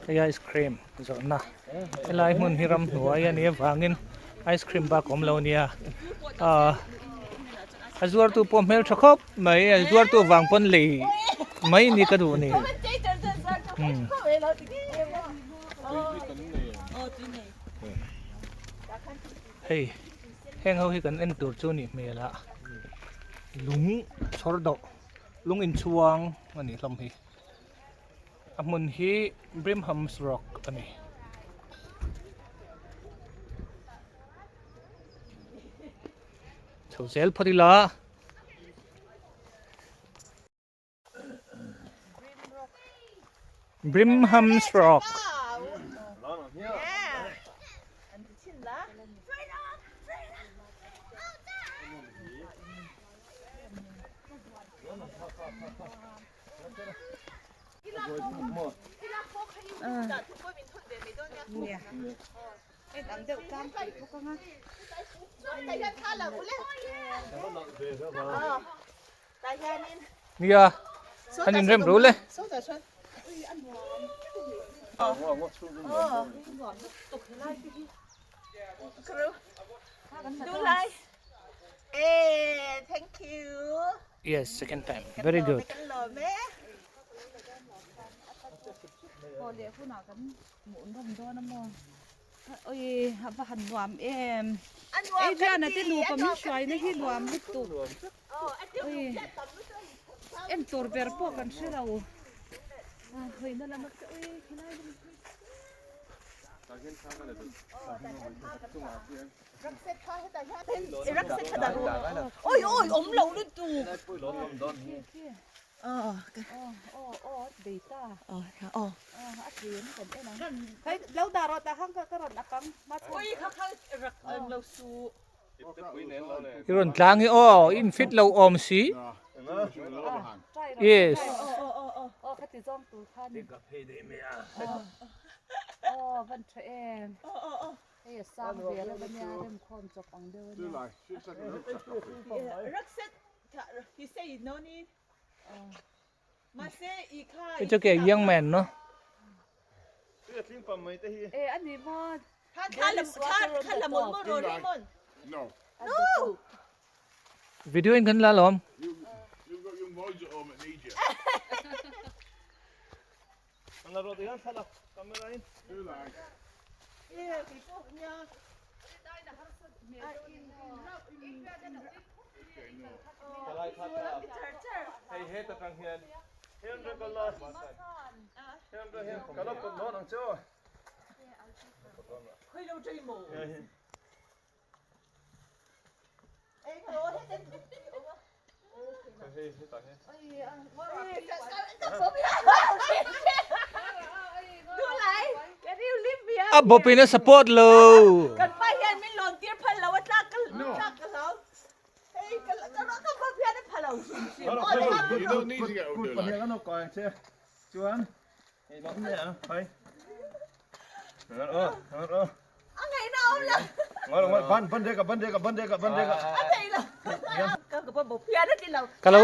Hei ice cream zawrhna helai hmun hi ramhnuai a nih avangin ice cream bak a awm lo a nia ahh a zuartu pawh hmeltha khawp mai a zuartu vang pawn lei mai ni ka duh ni umm. Hei heng ho hi kan en tur chu a nih hmel a lung chhawr dawh lung inchhuang a nih hlawm hi. A hmun hi Brimham's Rock a ni. Chho zel phawt ila. Brimham's Rock. Nia an inrem ru le. Yes, second time. Very good. Oi a va han nuam em Adrian a te nupa min hruaina hi nuam lutuk oi en tur ber pawh kan hre lo hawina lam a oi khilai lam Oi oi awm lo lutuk. I rawn tlang hi aw i in fit lo awm si yes It's okay, young man, no? Video in kan la lawm. A bawpin a support lo. Ka lo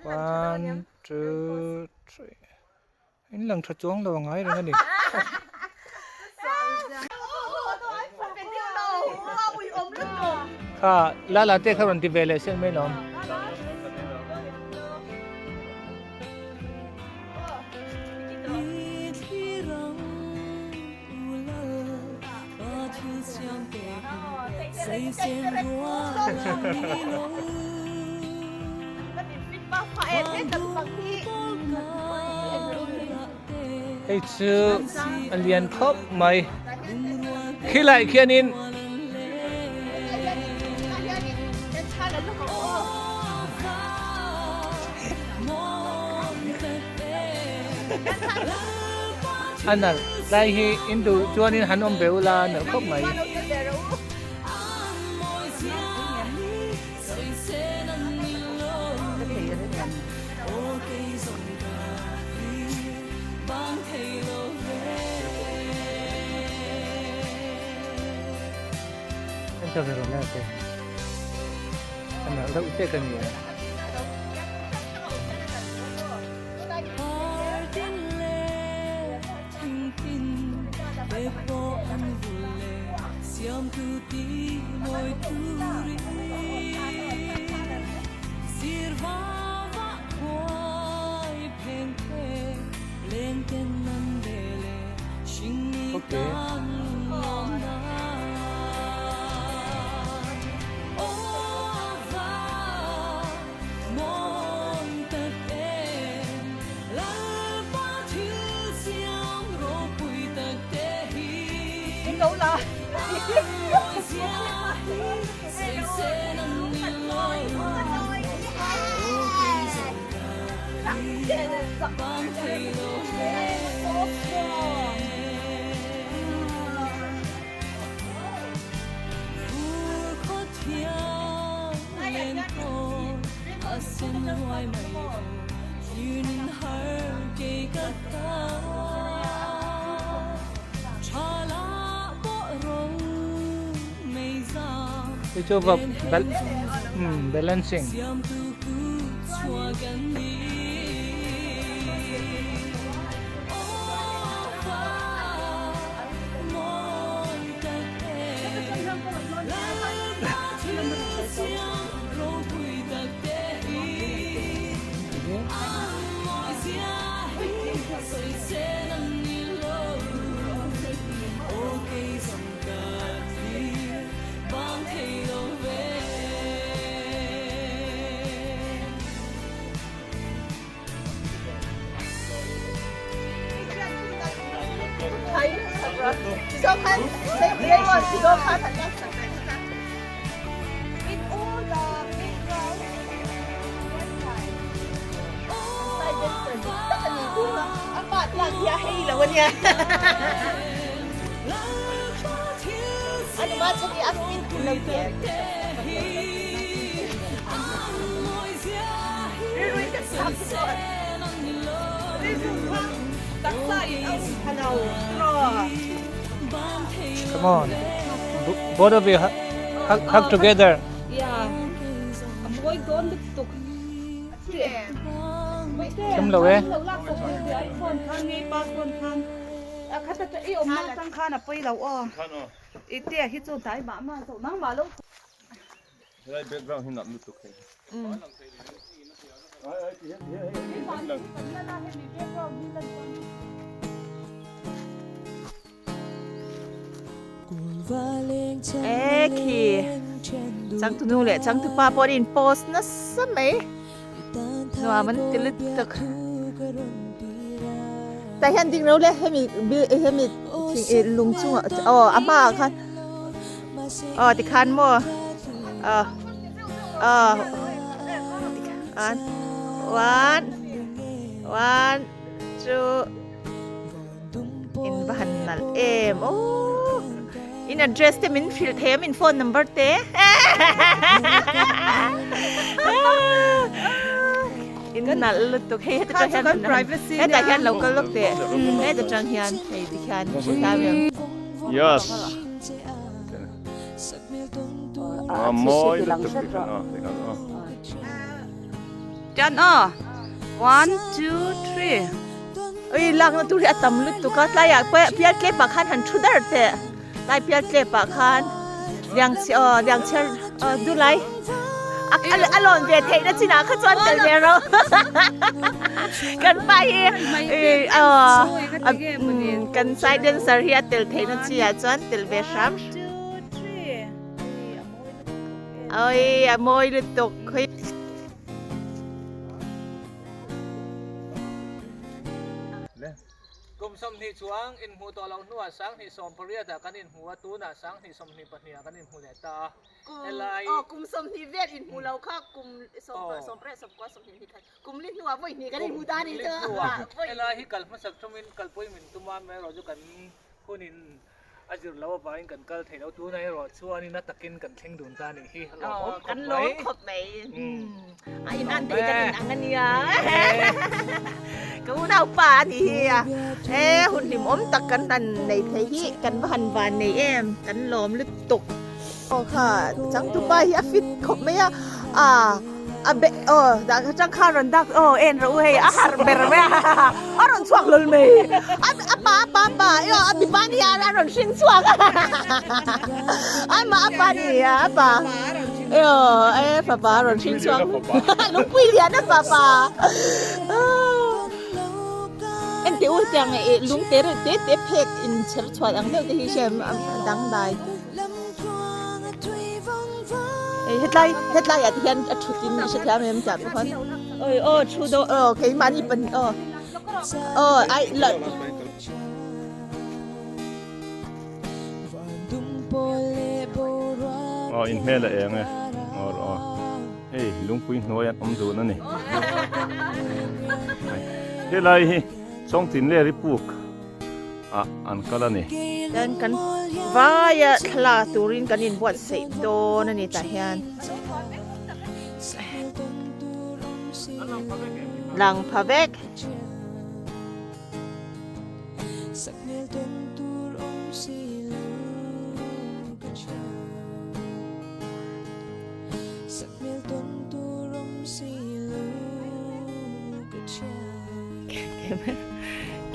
One, two, three. In lang tha chuang lo angai reng a ni. Kha lala te kha rawn ti ve leh sen mai lawm. Hei chu a lian khawp mai khilai khianin A nalh lai hi in duh chuanin han awm ve ula a nalh khawp mai. En tha ve rawh le te. A nalh deuh chiah ka ni e. Hei chu va balancing. Come on. Both of you hug, hug together. Yeah. A mawi dawn lutuk. Thim lo e. Helai background hi nalh lutuk hei. E khi changtunu leh changtupa pawh an in post nasa mai nuam an ti lutuk tah hian ding ro le hemi hemi thing lung chungah aw a hmaah khan. Aw tikhan maw aw aw tikhan one one two in va han nalh em aw in address te min hrilh thei a min phone number te in nalh lutuk hei heta tang hian hetah hian lo kal lawk teh heta tang hian hei tikhian Yes. A mawi lutuk ti khan aw ti khan aw. Tan aw. 1 2 3. Oi lak na tur hi a tam lutuk a tlaiah pial tlep ah khan han thu dar teh tlai pial tlep ah khan liang aw liang chher aw dulai a lawn ve theih na chinah kha chuan tel ve ro kan pa hi kan side dancer hi a tel theih na chi ah chuan tel ve hram oi a mawi lutuk Kum 20 chuang inhmuh tawh loh hnuah 2018 ah kan inhmu a tunah 2022 ah kan inhmu leh ta a. Kum aw kum 20 vel inhmu lo kha kum 18 19 20 khat kum li hnuah vawi hnih kan inhmu ta a ni chu. Helai hi kal hmasak thawmin kalpui min tum a amaherawh chu kan hunin a zir loh avangin kan kal thei lo tunah erawh chuanin a takin kan thleng dun ta a nih hi a lawmawm khawp mai. Kan lawm khawp mai. A in an te kan in ang a nia. Ka unau pa a nih hi a. E hun hlimawm tak kan han nei thei hi kan va han van nei em kan lawm lutuk. Aw kha changtupa hi a fit khawp mai a ah a be aw dah kha chang kha rawn dak aw en rawh u hei a harh ber mai a a rawn chhuak lawlh mai a a pa a pa a pa aw a mipa ni a a rawn hring chhuak a amah a pa ni a a pa aw e fapa a rawn hring chhuak lungpui lian a fapa enteh u hetiang lung te reuh te te phek inchher chhuat ang deuh te hi hriat a dangdai. Hei hetlai hetlai ah te hian a thut in i hre thiam em tah pawh khan oi aw thu dawn aw keimahni pahnih aw aw ai la Aw in hmel a eng e aw aw hei lungpui hnuai an awm dun a ni. Helai hi Chawngtin Leri puk ah an kal a ni. Chuan kan vaia thla turin kan inbuatsaih dawn a ni tah hian. Lang pha vek.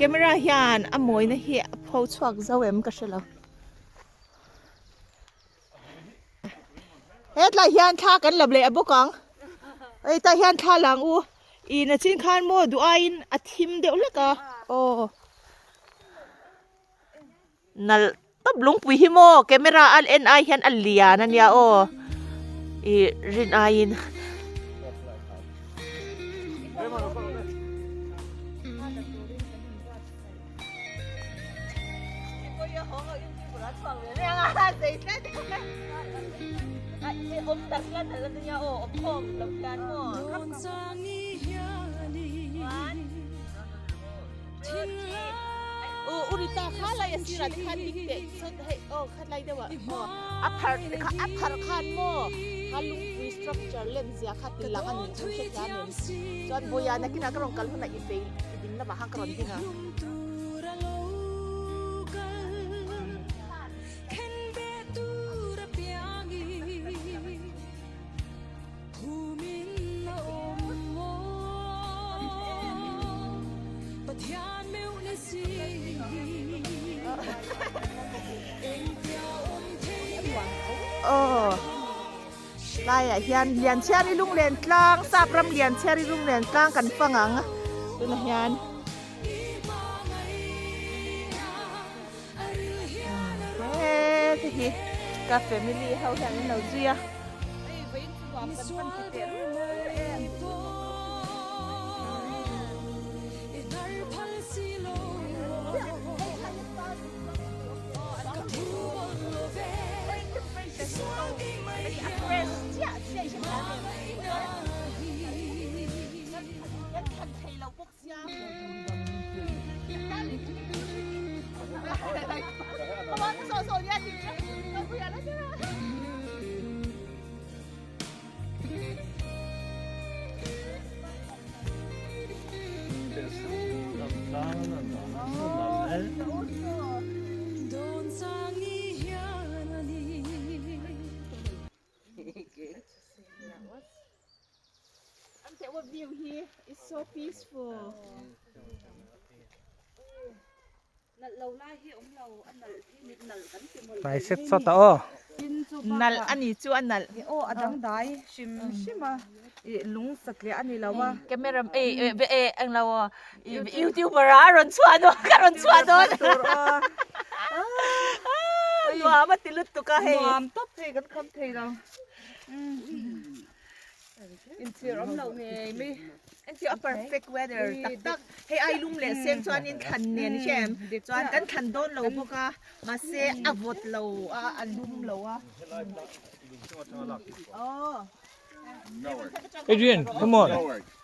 Camera hian a mawina hi a pho chhuak zo em ka hre lo. Hetlai hian thla kan la leh bawk ang. Hei tah hian thla la ang u. Ih na chin khan maw duh aiin a thim deuh hlek a. Aw. Nalh tawp lungpui hi maw camera a en ai hian a lian a nia aw ih rin aiin. Aw laiah hian Lianchhiari lunglen tlang sap ram Lianchhiari lunglen tlang kan fang ang tunah hian he te hi ka family ho hian an lo zui a. Hnai set sawt a aw. Nalh a ni chu a nalh. Aw a dangdai hrim hrim a ih lung satliah a ni lo a. Camera e e eng lo aw youtuber a rawn chhuah dawn ka rawn chhuah dawn. Nuam a ti lutuk a hei. Nuam tawp thei kan kham thei lo. Inchhir awm loh ngei mai. Entir a perfect weather tak tak. Hei ai lum leh seng chuanin thlan nen i hre em? Chuan kan thlan dawn lo bawk a, mahse a vawt lo a, a lum lo a. Adrian, come on.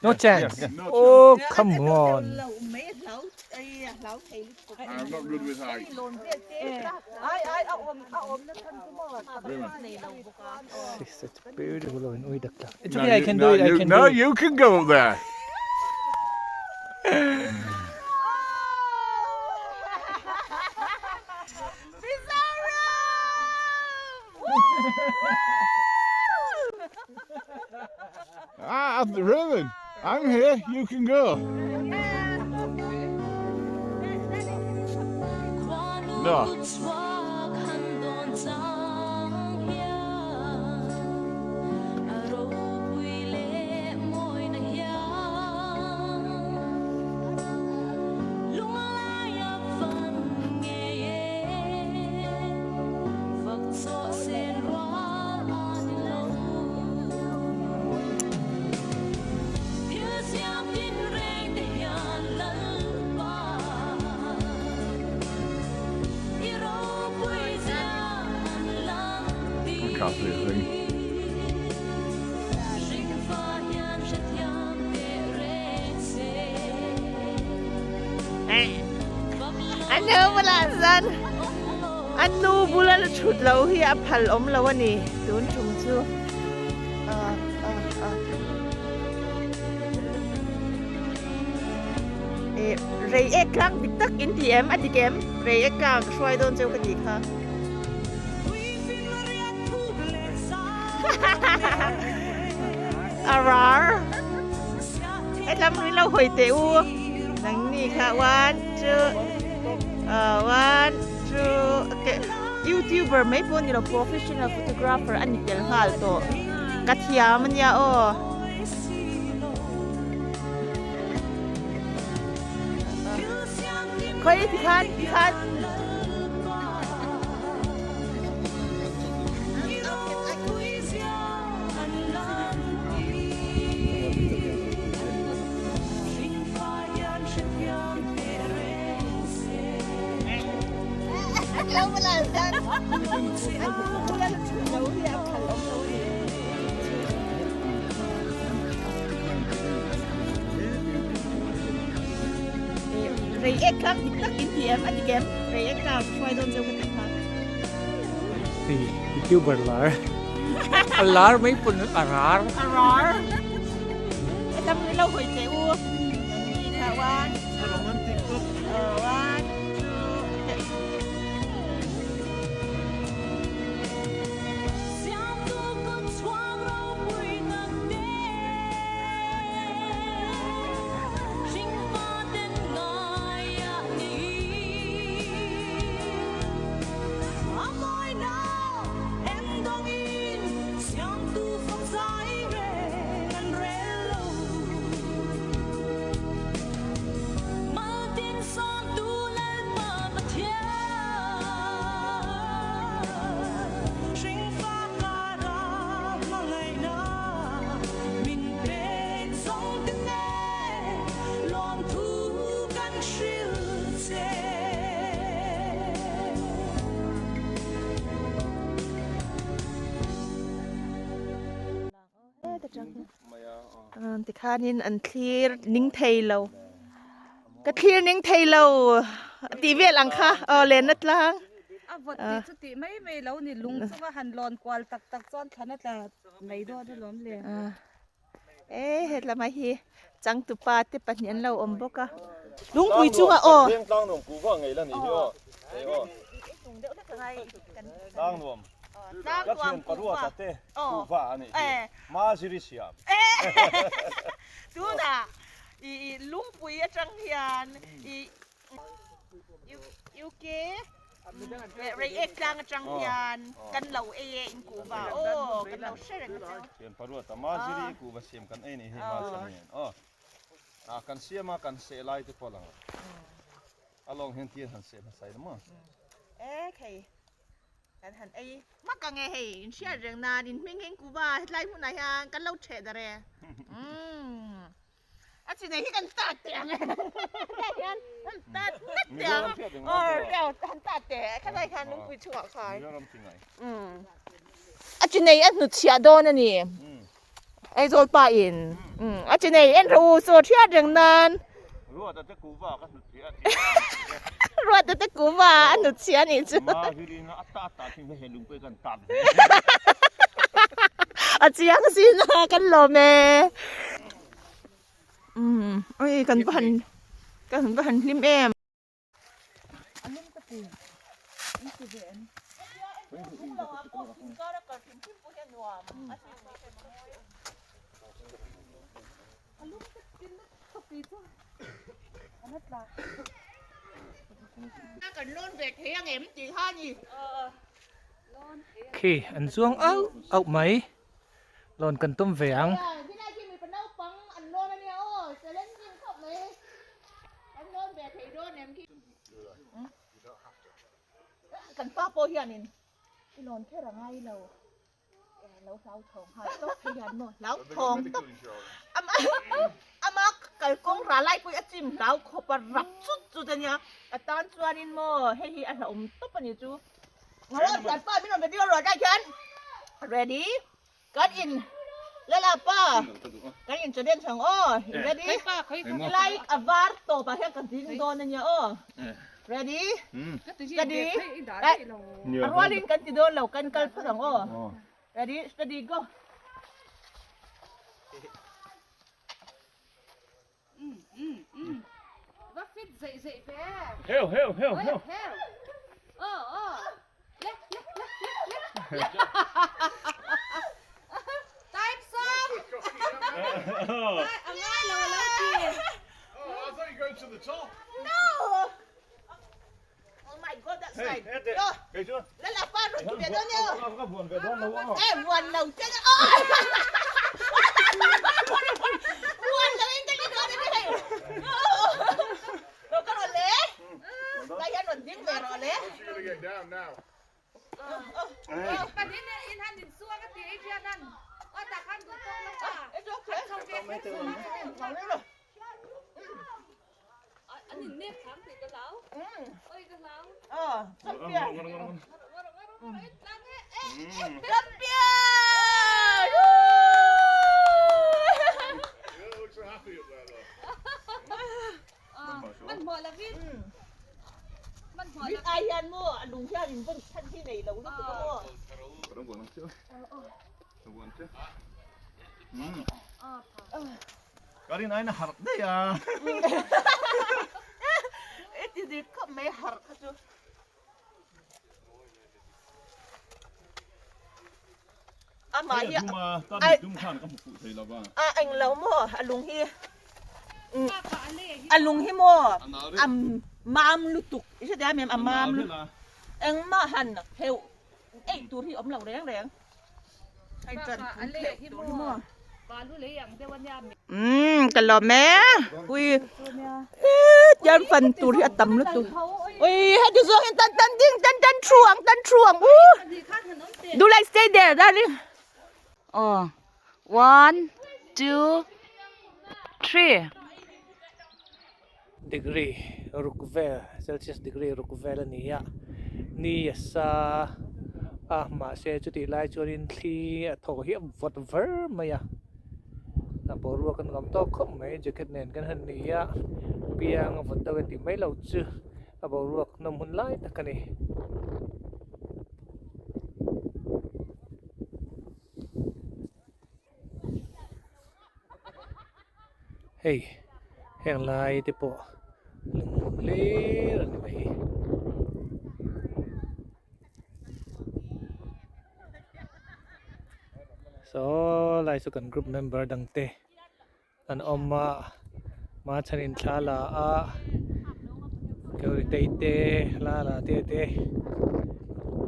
No chance. Oh, come on. I'm not good with heights. It's beautiful in Uidakla. It's okay, I can do it. I can no, do it. you can go up there. Ah, Raven, I'm here. You can go. No. A nu bulah chuan a nu bula la thut loh hi a phal awm lo a ni tun tum chu. Rei ek tlang dik tak in ti em? A dik em? Rei ek tlang ka hruai dawn cheu ka tih kha. A rar. Hetlam ri lo hawi teh u. Nangni kha one two one two okay. Youtuber mai pawh ni lo professional photographer a ni tel nghal tawh. Ka thiam ania aw. Khawi tikhan tikhan. Rei ek tlang dik tak in ti em a dik em rei ek tlang hruai dawn cheu ka ti kha. Hei youtuber lar a lar mai pawn a rar. A rar. Hetam ri lo hawi teh u. Ni kha one two one two. Tikhanin an thlir ning thei lo ka thlir ning thei lo tih vel ang kha aw lenna tlang. A vawt tih chu tih mai mai lo ni lung chunga han lawn kual tak tak chuan thlan a tla mai dawn alawm le. E hetlama hi changtupa te pahnih an lo awm bawk a lungpui chunga aw Tlang nuam kuhva ngei la nih hi aw hei aw Tlang nuam Tlang nuam kuhva te kuhva a nih hi ma ziri siam tunah i lungpui atang hian i UK Reiek tlang atang hian kan lo ei e in kuhva aw kan lo hre reng a cheu. Thian paruat a maziri kuhva siam kan ei nih hi ma chhan hian aw a kan siam a kan seh lai te pawh lang a lawng hian tir han seh hmasa ila maw. E khei kan han ei mak ang e hei in hriat reng nan in hming heng kuhva hetlai hmunah hian kan lo theh dar e umm. A chi nei hi kan tat teh ang e. Hetah hian kan tat ngat teh ang. Aw han tat teh khatlai khan lungpui chungah khan. A chi nei a hnutchhiah dawn a ni. Aizawl pa in a chi nei en rawh u chaw thiat reng nan. Ruata te kuva ka hnutchhiah a ti. Ruata te kuva a hnutchhiah a nih chu. Ma hirin a tat tat hi he lungpui kan tat ve. A chiang sin a kan lawm e. Umm ui kan va han kan va han hlim em. Kan lawn ve thei ang em tih kha a ni. Khi an chuang auh auh mai. Lawn kan tum ve ang. Kan pa pawh hianin i lawn kher a ngai lo lo hlauthawng nghal tawp phei hian maw hlauthawng tawp ama kalkawng rah lai pawh hi a chim hlau khawp a rap chut chut a nia a tan chuanin maw hei hi a hlauhawm tawp a ni chu. Kan pa min rawn video rawh lai khian ready kan in Lala pa kan in challenge ang aw ready helai a var tawp ah hian ka ding dawn ania aw ready steady a rualin kan ti dawn lo kan kal phawt ang aw ready steady go. Va fit zeih zeih ve. Heu heu heu heu. Heu. Aw aw. Le le le le le. Time's up. A ngai lo a lo ti. Oh, I thought you go to the top. No. Oh my god that side. No. Lala pa run tu ve dawn eo. Ka vuan ve dawn lo a. Eh vuan lo che na. Oh. Vuan lo in ka ni dawn ani hei. Lo ka rawn le. Lai hian rawn ding ve rawh le. She's gonna get down now. Panin in han in suang a ti Adrian an. Aw tah khan duh tawk lo pa. It's okay. Chho ve kher suh. An in nek thang tih ka hlau. Oi ka hlau. Aw, champion. Tlang e. Champion! You don't look so happy up there though. Man hmuh lovin. Man hmuh Mit ai hian maw a lung hian in vawn chhan hi nei lo lutuk a maw. Ka lo buan ang che. Ka buan che. Ka rin aina harh daih a. E ti dik khawp mai harh kha chu. Amah hi a dum khan ka hmu fuh thei lo va. A eng lo maw a lung hi. A lung hi maw a mam lutuk i hre tia mem a mam lutuk. Engmah han heuh eih tur hi awm lo reng reng. Umm ka lawm e ui tian fan tur hi a tam lutuk ui heti zawng hian tan tan ding tan tan thu ang tan thu ang u do like stay there darling aw one two three Degree ruk vel Celsius degree ruk vel a ni a, ni a sa a mahse chutih lai chuanin thli a thaw hi a vawt var mai a, a boruak a nuam tawk khawp mai jacket nen kan han ni a, piang a vawt deuh e tih mai loh chu a boruak nawm hun lai tak a ni. Hei heng lai te pawh lung hlir a ni mai. Saw lai chu kan group member dang te an awm a mahchhan in thla la a keuri te la la te te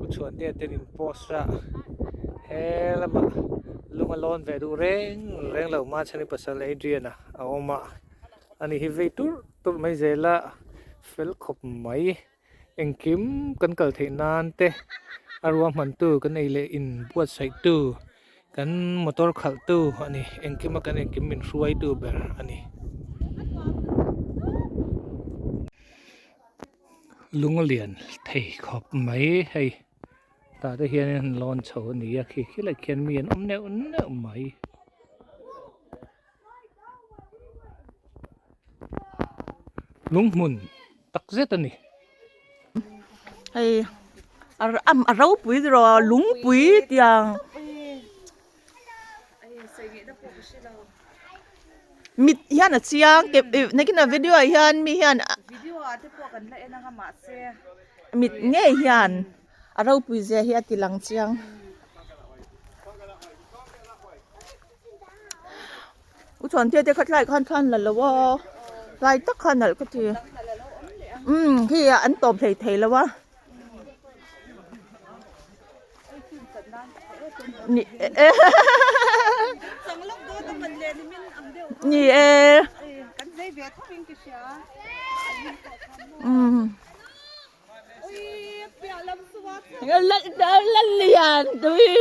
uchhuan te ten in post a he lamah lung a lawn ve duh reng reng lo mahchhan i pasal Adrian a a awm a ani hi vei turh turh mai zel a fel khawp mai. Engkim kan kal theih nan te a ruahman tu kan ei leh in buatsaih tu kan motor khalh tu a ni engkim a kan engkim min hruai tu ber a ni. Lung lian thei khawp mai hei tah te hian in lawn chho a ni a khi khilai khian mi an awm neuh neuh mai. Lunghmun tak zet a ni. Hei a ropui rawh lungpui tiang mit hian a chiang nakin a video ah hian mi hian mit ngei hian a ropui zia hi a ti lang chiang. U Chhuantea te kha tlai khan thlan la lo a tlai tak kha nalh ka ti umm khi ah an tawp hlei thei lo a ni e ni e umm Lalian tui.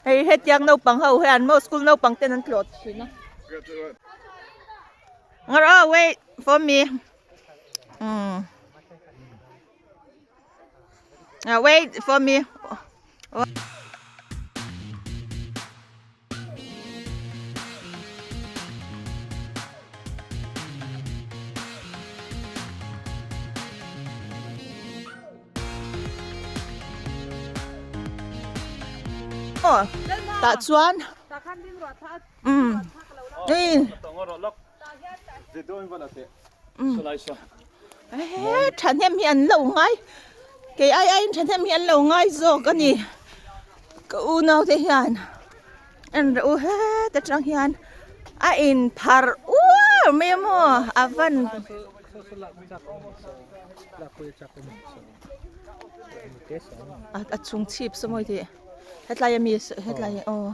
Hei hetiang naupang ho hian maw school naupang ten an tlawh thin a. Ngaro wait for me. Ah, wait for me. Oh, tah chuan um he thahnem hi an lo ngai kei ai aiin thahnem hi an lo ngai zawk a ni ka unau te hian en rawh u heta tang hian a in pharh uar mai a maw a van a chung chhip saw mawi tih hetlai ami hetlai aw.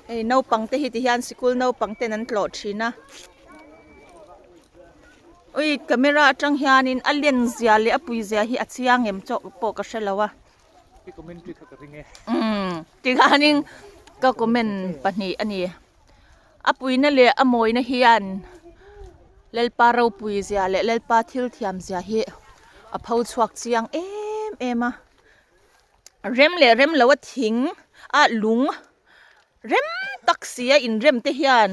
Hei naupang te hi ti hian sikul naupang ten an tlawh thin a ui camera atang hianin a len zia leh a pui zia hi a chiang em chauh pawh ka hre lo a umm tikhanin ka comment pahnih a ni a puina leh a mawina hian Lalpa ropui zia leh Lalpa thil thiam zia hi a pho chhuak chiang em em a. Rem leh rem lo a thing a lung rem tak si a inrem te hian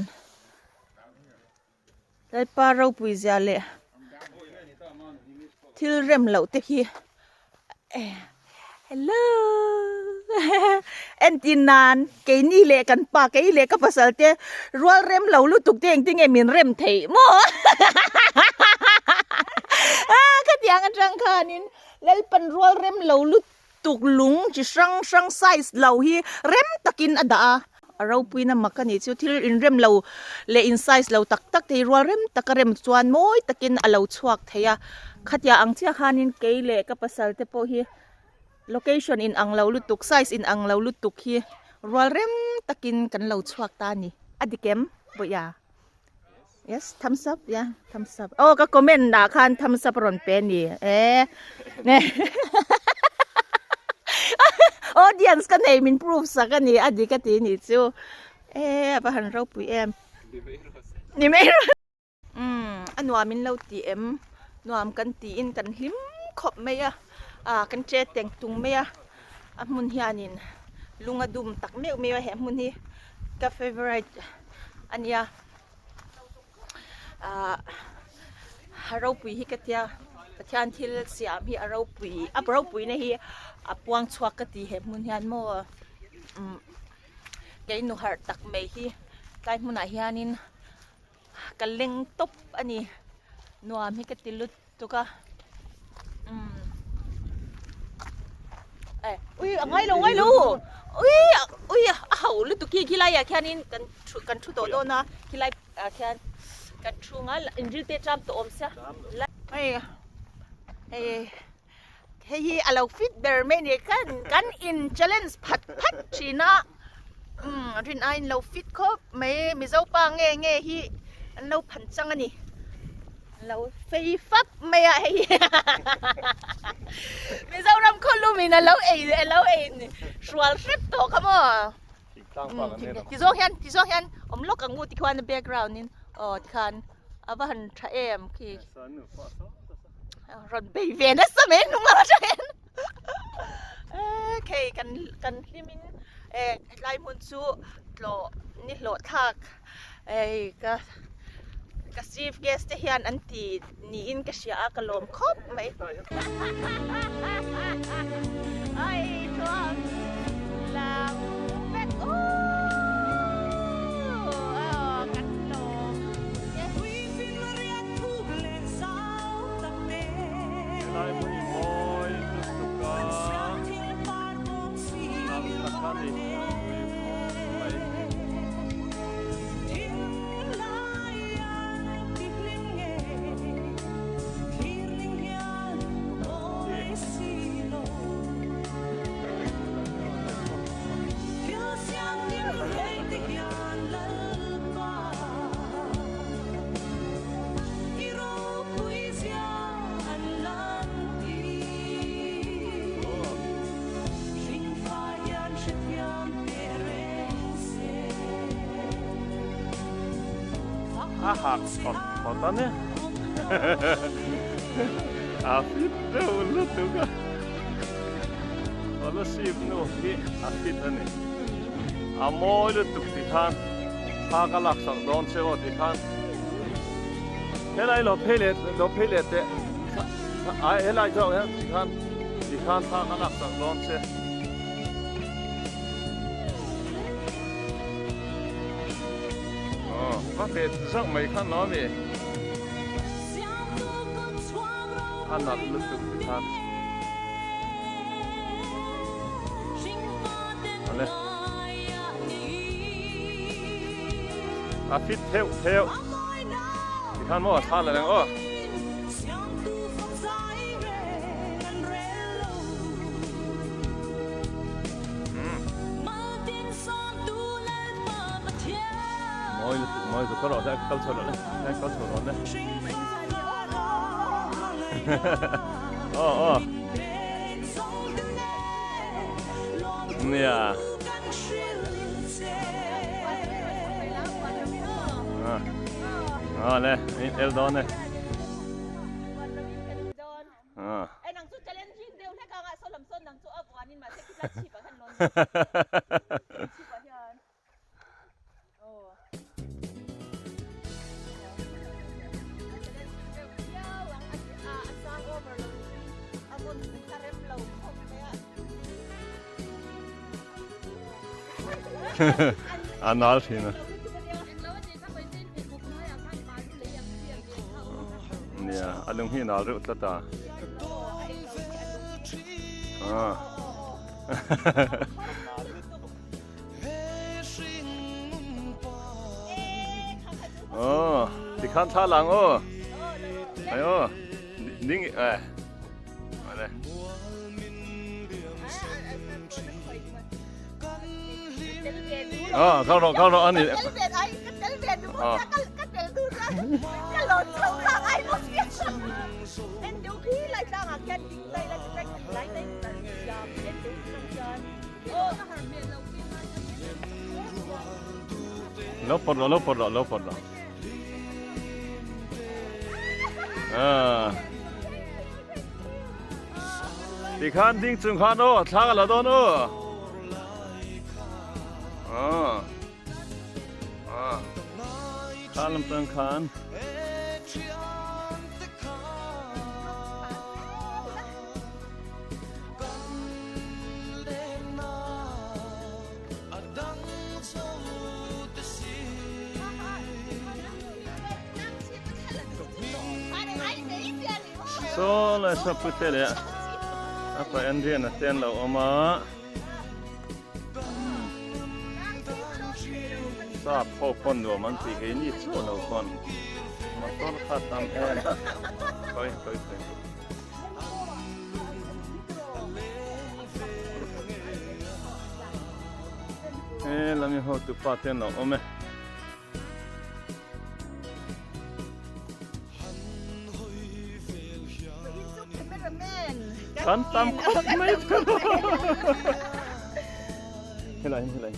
Lalpa ropui zia leh thil rem loh te hi hello entir nan keini leh kan pa kei leh ka pasal te rual rem lo lutuk te engtin nge min rem theih maw a khatiang atang khanin. Lalpan rual rem lo lutuk lung chi hrang hrang size lo hi rem takin a dah a. A ropuina mak a nih chu thil inrem lo leh in size lo tak tak te hi rual rem taka rem chuan mawi takin a lo chhuak thei a. Khatia ang chiah khanin kei leh ka pasal te pawh hi location in ang lo lutuk size in ang lo lutuk hi rual rem takin kan lo chhuak ta a ni. A dik em? Bawihia. Yes, thumbs up, yeah, thumbs up. Oh, ka comment ah khan thumbs up rawn pe ni. Eh. Audience ka nei min proof sak a ni, a dik a ti ni chu. Eh, a va han ropui em. Ni mai rawh. Um, a nuam in lo ti em. Nuam kan tiin kan hlim khawp mai a. Ah, kan che teng tung mai a. A hmun hianin lung a dum tak meuh meuh a he hmun hi ka favourite a nia ahh a ropui hi ka tia Pathian thil siam hi a ropui a ropui na hi a puang chhuak ka ti he hmun hian maw umm kei nu harh tak mai hi tlai hmunah hianin ka leng tawp a ni nuam hi ka ti lutuk a umm eh ui a ngai lo ngai lo ui ui a ho lutuk khi khilai ah khianin kan thu kan thu tawh dawn a khilai ah khian kan thu nga inril te ṭam tawh awm sia hei hei hei hi a lo fit ber mai ni khan kan in challenge phat phat thin a umm rin aiin lo fit khawp mai mizo pa nge nge hi an lo phan chang a ni lo fei fap mai a hei Mizoram khawlum in a lo ei a lo ei hrual hrep tawh kha maw tizawng hian tizawng hian awm lawk ang u tikhuan a background in aw tikhan a va han tha em khi. Rawn bei ve nasa mai hnung lam atang hian okay kan kan hlim in eh helai hmun chu tlawh ni hlawh thlak hei ka ka chief guest te hian an ti niin ka hria a ka lawm khawp mai ai chuan lam vek uuh kan lawm. Helai hmun hi mawi lutuk a, lam tak a ni a pui khawp mai. A hak thawt thawt a ni. A fit deuh lutuk a. Scholarship nu hi a fit a ni. A mawi lutuk ti khan thla ka lak sak dawn che aw ti khan helai lo phei leh lo phei leh teh ai helai zawk hian ti khan ti khan thla ka lak sak dawn che. Aw va ve zauh mai khan lo a mi. A nalh lutuk ti khan. Ale. A fit theuh theuh. Ti khan maw thla la reng aw. Mawi lutuk mawi lutuk ka rawh le kal chho rawh le kal chho rawh le. Aw aw. Nia. Ah le, el dawn e. Ah. A nal thin a. Nia, a lung hi nal reuh tlat a. Ah. Aw tikhan thla lang aw ai aw ding eh ale ah kal rawh kal rawh ani ah Lo pawt rawh, lo pawt rawh, lo pawt rawh. Ah. Tikhan ding chung khan aw, thla ka la dawn aw. Ah. Ah. Kha lam tang khan. Saw lai saw pute leh a pa Andrian a ten lo awm a sap ho pawn nuam an tih keini chuah lo pawn motor kha tam em khawi khawi khawi. He lami ho tu pa te an lo awm e. Kan tam khawp mai chu. Helai helai.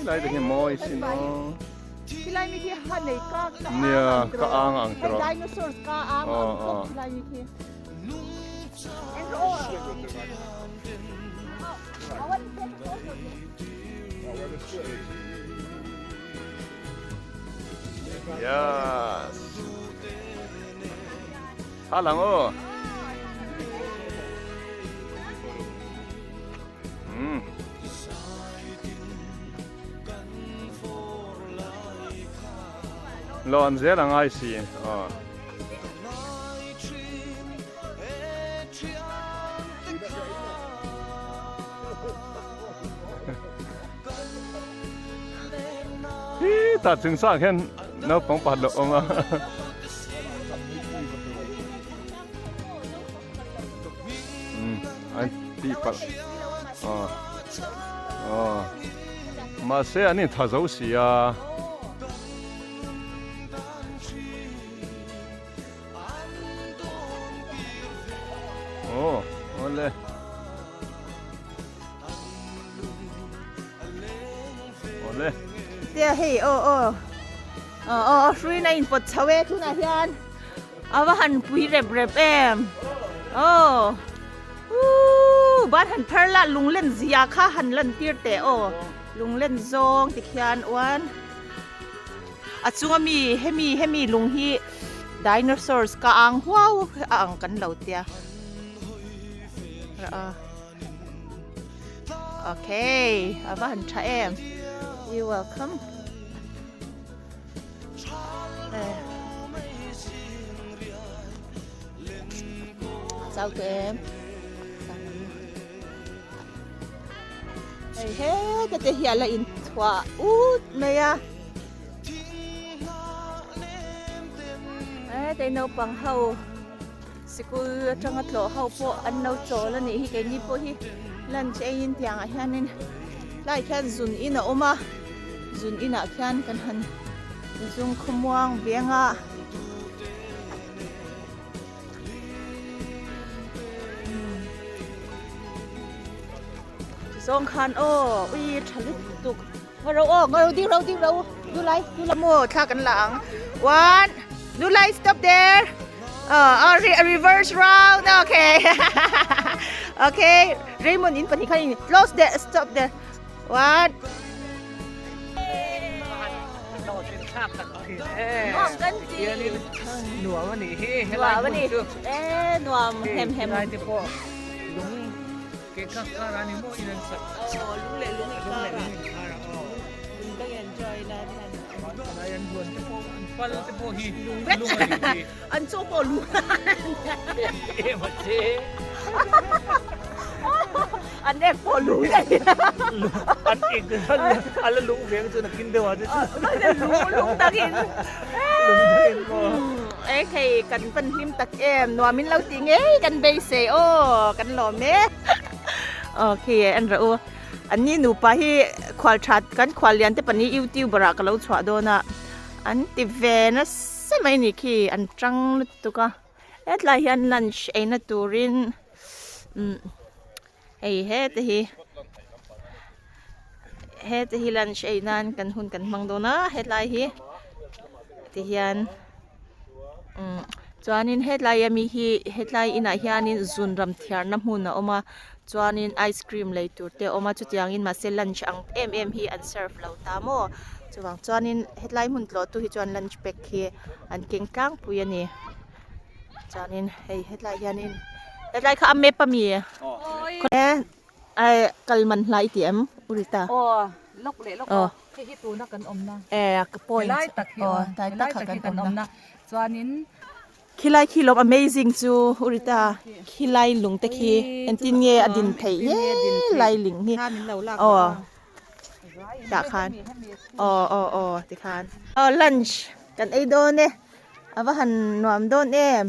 Lai te hi mawi sin aw. Nia ka ang ang tiraw. Aw aw. Yes. Tha lang aw. Um. Lawn zel a ngai si. Aw. Hi tah chung sang hian naupang pakhat lo awm a. An tih palh aw aw mahse an intha zo si a. Aw awle. tia hei aw aw aw aw hruiin a inpawt chho e tunah hian a va han pui rep rep em aw uuh ban han phar la lunglen zia kha han lan tir teh aw lunglen zawng tikhian uan a chunga mi hemi hemi lung hi dinosaurs ka ang huau a ang kan lo tia a. Okay, a va han tha em. You welcome. Eh. Chau tụi em. Hei he te te hi ala in thuah ut mai a. Eh, te naupang ho. Sikul atanga tlawh ho pawh an lo chawl a nih hi keini pawh hi lunch eiin tiangah hianin tlaiah khian zun in a awm a zun inah khian kan han zung khawmuang veng a. Zawng khan aw ui tha lutuk Ngaro aw ngaro ding ro ding ro du lai du la maw thla kan la ang one du lai stop there uh, uh, re reverse round okay okay Raymond in pahnih khan in close there stop there one nuam kan ti nuam ani hi nuam ani e nuam hem hem lai te pawh lung Ke kha kar a ni maw in an sak. Aw lung leh lung i kar a. Lung ka enjoy la ni han. Lai an huan te pawh an pal te pawh hi lung vek lung a ni hi. An chaw pawh lung. Em a che. An ek pawh lung a ni. An ek a la lung veng chu nakin deuh ah te chu. Lung lung takin. Lung takin maw. E thei kan pan hlim tak em nuam in lo ti ngei kan beisei aw kan lawm e aw khi en rawh u an ni nupa hi khual that kan khual lian te pahnih youtuber ah ka lo chhuah dawn a an ti ve nasa mai ni khi an tang lutuk a hetlai hian lunch eina turin umm hei hete hi hete hi lunch ei nan kan hun kan hmang dawn a hetlai hi tihian umm chuanin hetlai ami hi hetlai inah hianin zun ram thiarna hmun a awm a chuanin ice cream lei tur te a awm a chutiangin mahse lunch ang em em hi an serve lo ta maw chuvang chuanin hetlai hmun tlawh tu hi chuan lunch pack hi an keng tlangpui a ni. Chuanin hei hetlai hianin hetlai kha a map ami e ai kal man hlai tih em u Rita aw lawk leh lawk aw hei hi tuna kan awmna e ka point helai tak hi aw helai tak hi kan awmna chuanin khilai khi lawm amazing chu u Rita khilai lung te khi engtin nge a din theih helai ling hi aw tah khan aw aw aw tikhan aw lunch kan ei dawn e. A va han nuam dawn em.